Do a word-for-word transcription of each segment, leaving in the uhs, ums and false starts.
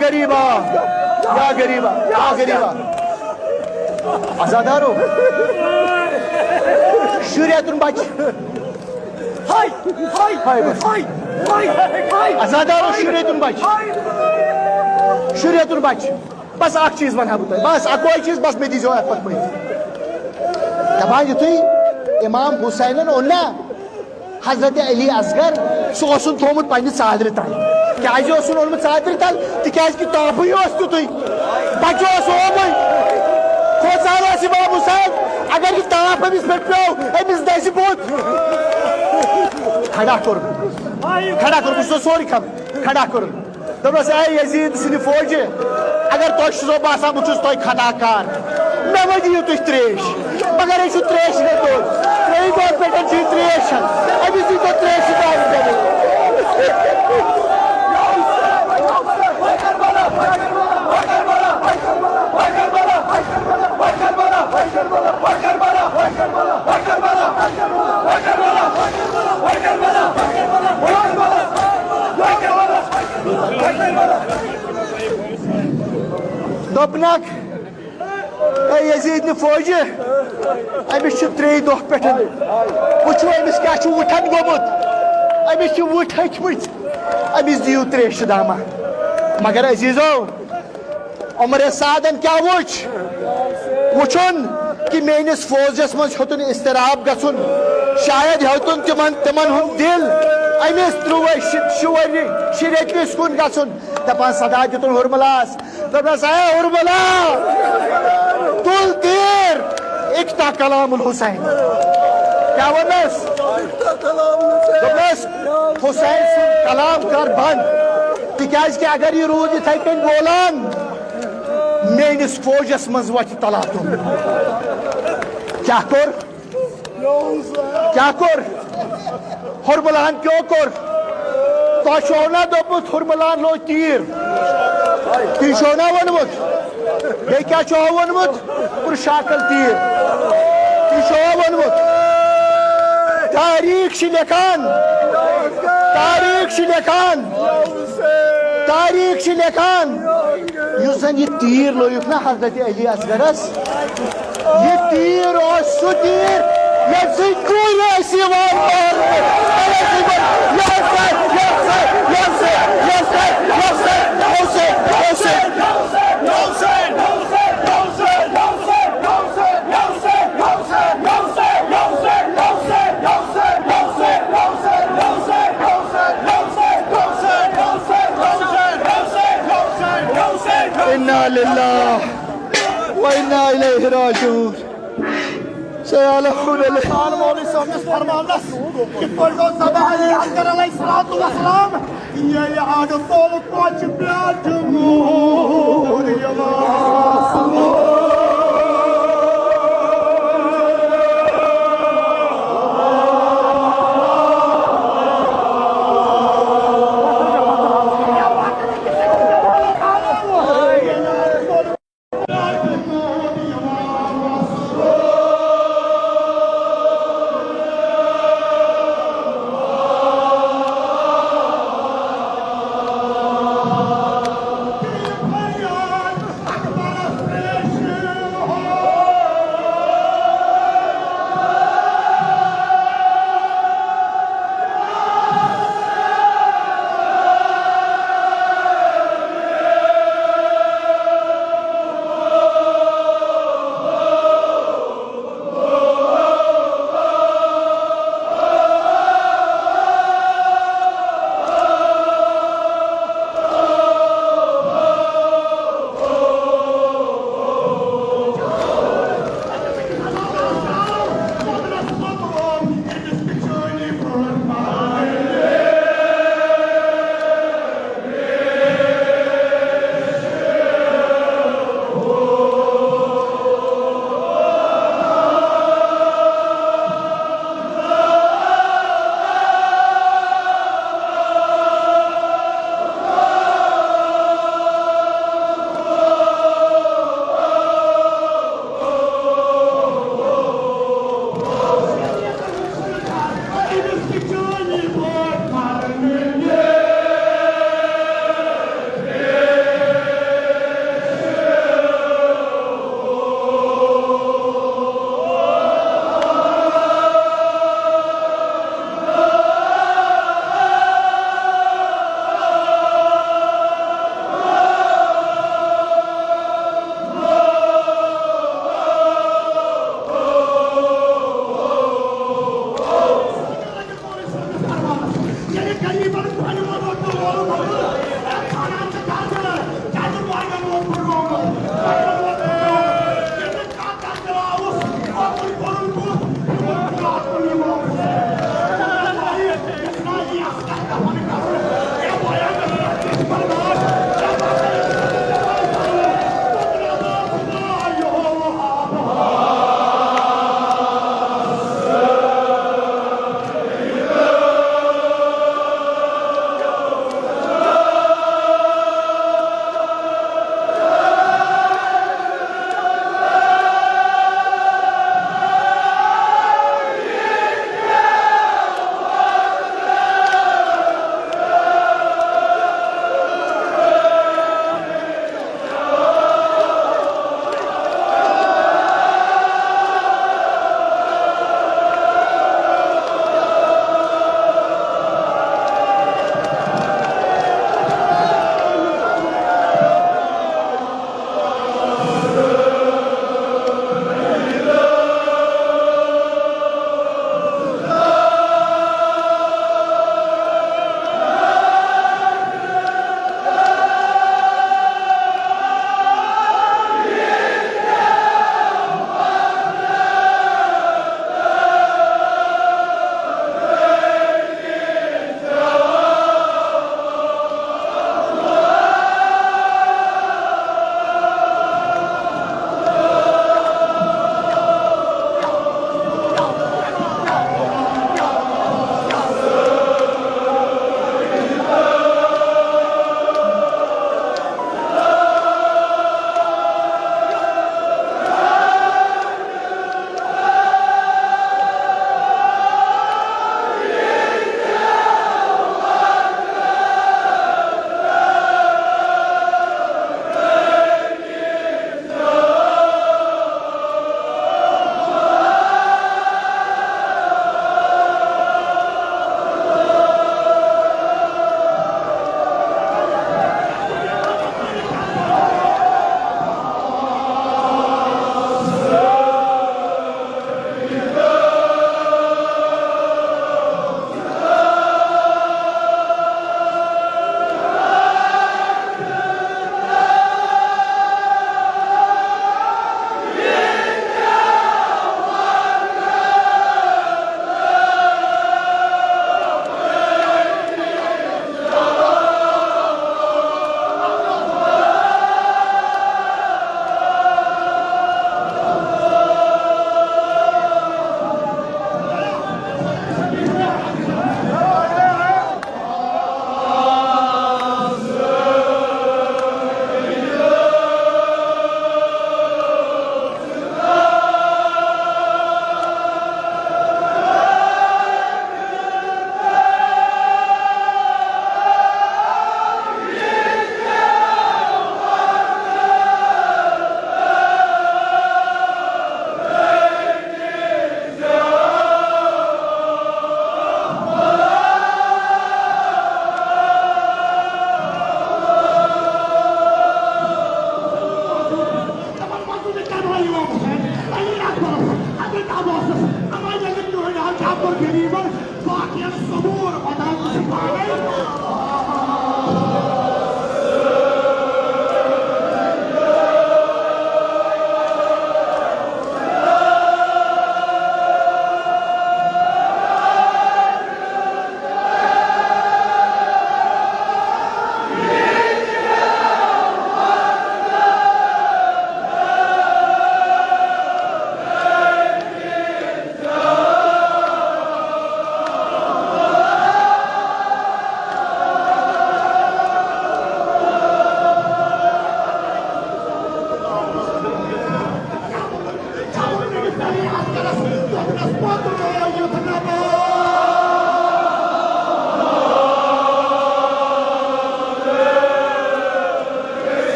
غریبا، یا غریبا، یا غریبا۔ عزادارو، شُرۍ ہیٚتُن بچہِ۔ ہاے، ہاے، ہاے بس۔ ہاے، ہاے، ہاے۔ عزادارو، شُرۍ ہیٚتُن بچہِ۔ شُرۍ ہیٚتُن بچہِ۔ بس اکھ چیٖز ونہٕ ہا بہٕ تۄہہِ، بس اکوے چیٖز، بس مےٚ دیٖزیو اتھ پتہٕ پٔتۍ۔ دپان یُتھُے امام حسینن اوٚن نا، حضرت علی اصغر، سُہ اوسُن تھوٚومُت پننہِ ژادرِ تل۔ کیازِ اوسُن اوٚنمُت ژادرِ تل؟ تِکیازِ کہِ تاپھٕے اوس تیُتُے۔ بچہِ اوس اومُے۔ کھوژان اوس امام حسین، اگر یہِ تاپھ أمِس پٮ۪ٹھ پیوٚو، أمِس دَزِ بُتھ۔ کھڑا کوٚر۔ کھڑا کوٚر، بہٕ چھُس سورُے کھٮ۪وان۔ کھڑا کوٚر۔ دوٚپنَس، "اے یزید سٕنٛدِ فوجہِ، اگر تۄہہِ چھُسو باسان بہٕ چھُس تۄہہِ خطا کار، مےٚ مہ دِیِو تُہۍ ترٛیش، مگر یہِ چھُ ترٛیشہِ نہٕ توٚت، ترٛیٚیہِ دۄہ پٮ۪ٹھ چھُ یہِ ترٛیش چٮ۪وان، أمِس دیٖتو ترٛیشہِ دارِ چٮ۪نہٕ۔" دوٚپنَکھ، "اے یزیدنہِ فوجہِ، أمِس چھِ ترٛیٚیہِ دۄہ پٮ۪ٹھ، وٕچھِو أمِس کیٛاہ چھُ وٕٹھن گوٚمُت، أمِس چھِ وٕٹھۍ ۂتھۍ مٕتۍ، أمِس دِیِو ترٛیشہِ دامہ۔" مگر عزیزو، عمر سعدن کیٛاہ وُچھ؟ وُچھُن کہِ میٲنِس فوجس منٛز ہیوٚتُن اضطراب گژھُن، شاید ہیوٚتُن تِمن، تِمن ہُنٛد دِل أمِس ترٛووے شِ-، شُوَرِ شریعتس کُن گژھُن۔ دپان صدا دیُتُن ہُرمُلاہس، دوٚپنس، "اے ہُرمُلا، تُل تیٖر، اقطع کلام الحسین۔" کیٛاہ ووٚننس؟ دوٚپنس، "حسین سُنٛد کلام کر بنٛد، تِکیٛازِ کہِ اگر یہِ روٗد یِتھے کٔنۍ بولان، میٲنِس فوجس منٛز وۄتھِ تلاتُم۔" کیٛاہ کوٚر؟ کیٛاہ کوٚر؟ ہُرمُلاہن کیٛاہ کوٚر؟ تۄہہِ چھُو نا دوٚپمُت ہُرمُلاہن لوگ تیٖر؟ تی چھُو نا ووٚنمُت؟ بیٚیہِ کیٛاہ چھُو ووٚنمُت؟ پُرشاکل تیٖر۔ تی چھُو ووٚنمُت؟ تاریخ چھِ لیکھان، تاریخ چھِ لیکھان، تاریخ چھِ لیکھان، یُس زن یہِ تیٖر لویُکھ نا حضرت علی اصغرس، یہِ تیٖر اوس سُہ تیٖر، ییٚمہِ سۭتۍ گُرۍ ٲسۍ یِوان مارنہٕ۔ تَوَے چھُس بہٕ، یا حسین، یا حسین، یا حسین، یا حسین، یا حسین، یا حسین۔ انا للہ و انا الیہ راجعون۔ سیالہ خون علیہ۔ سلطان مولوی صٲبنِس فرمانس کِتھ پٲٹھۍ گوٚو ذبح علی اصغر علیہ الصلوۃ والسلام؟ ییٚلہِ اَڈٕ تولہٕ کۄچہِ پٮ۪ٹھ موٗر یِوان۔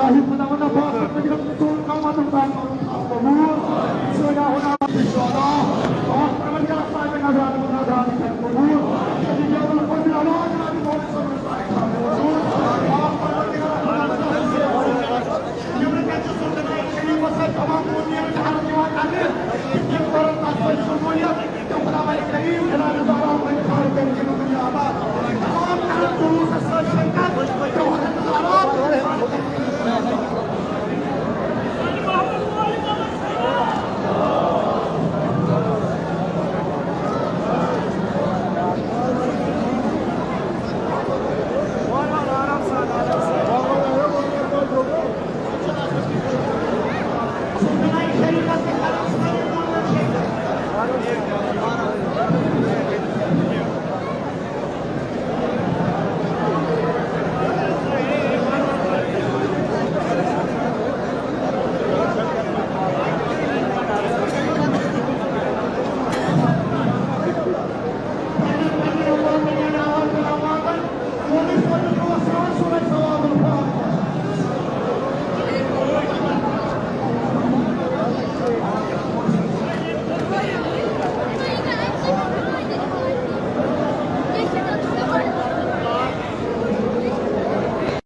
الہی خداوند پاک، پروردگار، چون کم وطن تام کرُن تھاو قبول۔ سٲنۍ آ خدا، پاک پروردگار، صاحب نظران، نظران کر قبول۔ جلال القدر، اللہ جلال القدر، پاک پروردگار، خدا، یِمن کتھ چھُ سُلطان شریفس سۭتۍ تمام دُنیا جہان یِوان کرنہٕ، تِم کِتھ پٲٹھۍ تتھ پٮ۪ٹھ شمولیت، تِم خداوند کریم،